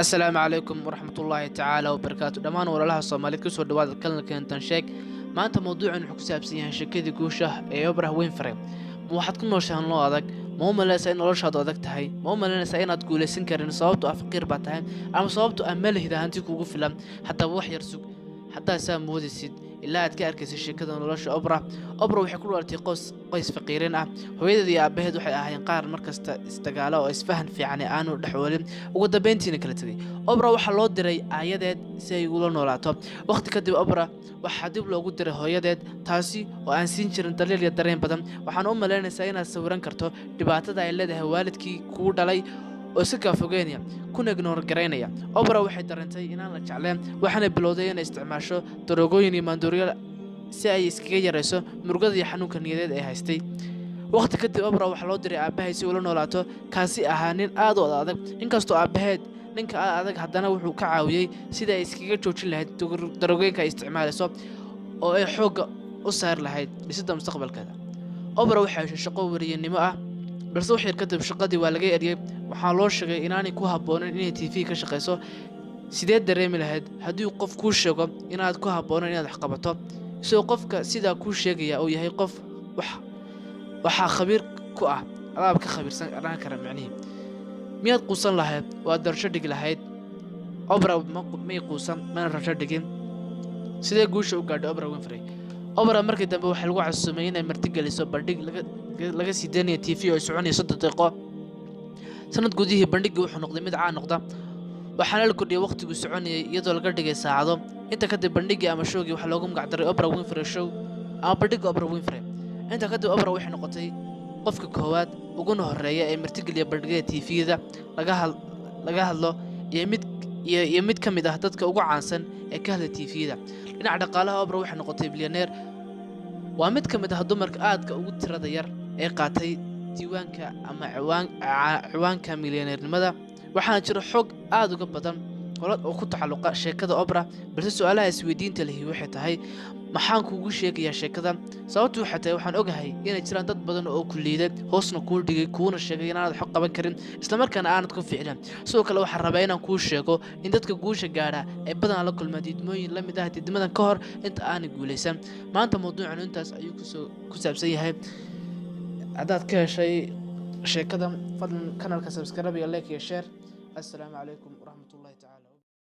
Asalaamu calaykum waraxmatullaahi tacaala wabarakaatu. Dhammaan walaalaha Soomaaliyeed, kusoo dhawaada kanalkeentan sheeg. Maanta mawduucan wuxuu ku saabsan yahay sheekadii guusha ee Oprah Winfrey. Ma waxaad ku nooshahay nolol adag? Ma u malaynaysaa in noloshaadu adag tahay? Ma u malaynaysaa inaad guulaysan karin sababto ah faqiir baa tahay, ama sababto ah ma lihida hanti kugu filan? Haddaba wax yar sug haddaa saa moodaysid ilaa aad ka arkaysa sheekada nolosha Oprah. Oprah waxay ku dhalatay qoys faqiirin ah. Hooyadeed iyo aabaheed waxay ahaayeen qaar markasta isdagaala oo isfahan fiican ee aanu dhexoolin, ugu dambeyntiina kala tegay. Oprah waxaa loo diray aayadeed si ay ula noolaato. Waqti kadib Oprah waxaa dib loogu diray hooyadeed, taasi oo aan siin jirin daliil iyo dareen badan. Waxaan u malaynaysaa inaad sawiran karto dhibaatada ay leedahay waalidkii kuu dhalay oo iska kaa fogeynaya kuna ignore garaynaya. Oprah waxay dareentay inaan la jecleen, waxaana bilowday inay isticmaasho daroogooyin iyo maandooriyaal si ay iskaga yarayso murugada iyo xanuunka niyadeed ee haystay. Waqti kadib Oprah waxaa loo diray aabbahay si ula noolaato, kaasi ahaa nin aad u adag. Inkastoo aabbaheed ninka adag, haddana wuxuu ka caawiyey sidai ay iskaga joojin lahayd daroogooyinka ay isticmaalayso oo ay xoogga u saari lahayd dhisidda mustaqbalkeeda. Oprah waxay heshay shaqo weriyanimo ah, balse wax yar kadib shaqadii waa laga eriyey. Waxaa loo sheegay inaanay ku habboonin inay TV ka shaqayso. Sidee dareemi lahayd haddii qof kuu sheego inaad ku habboonin inaad wax qabato, isagoo qofka sidaa kuu sheegaya uu yahay qof waxaa khabiir ku ah, adaab ka khabiirsan dhan kara micnihii? Miyaad quusan lahayd oo aad rajo dhigi lahayd? Oprah may quusan, mana rajo dhigin. Sidee guusha u gaadhay Oprah Winfrey? Oprah markii dambe waxaa lagu casuumay inay martigeliso bandhig laga sii daynaya TV oo soconaya 30 daqiiqo. Sanad gudihii bandhiggii wuxuu noqday mid caan noqda, waxaana la kordhiyey waqtiguu soconayay iyadoo laga dhigay saacado. Inta kadib bandhiggii ama showgii waxaa loogu magacdaray Oprah Winfrey Show ama bandhigga Oprah Winfrey. Inta kadib Oprah waxay noqotay qofka koowaad uguna horeeya ee martigeliya bandhigyada TV-da laga hadlo iyo mid ka mid ah dadka ugu caansan ee ka hadla TV-da. Dhinaca dhaqaalaha, Oprah waxay noqotay bilyaneer. Waa mid ka mid ah dumarka aadka ugu tirada yar ee qaatay diiwaanka ama ciwaanka milyaneernimada. Waxaana jira xog aada uga badan oo ku tacalluqa sheekada Oprah, balse su-aalaha isweydiinta lihi waxay tahay: maxaan kuugu sheegayaa sheekada? Sababtu waxay tahay waxaan ogahay inay jiraan dad badan oo ku liiday, hoosna kuu dhigay, kuuna sheegay inaanad xog qaban karin, islamarkaana aanad ku ficlan. Sidoo kale waxaan rabaa inaan kuu sheego in dadka guusha gaadha ay badanaa la kulmaan diidmooyin la mid ah diidmadan ka hor inta aanay guulaysan. Maanta mawduucan intaas ayuu kusoo ku saabsan yahay. Haddaad ka heshay sheekada, fadlan kanalka subscribe iyo like iyo share. Assalaamu calaykum waraxmatullahi tacala.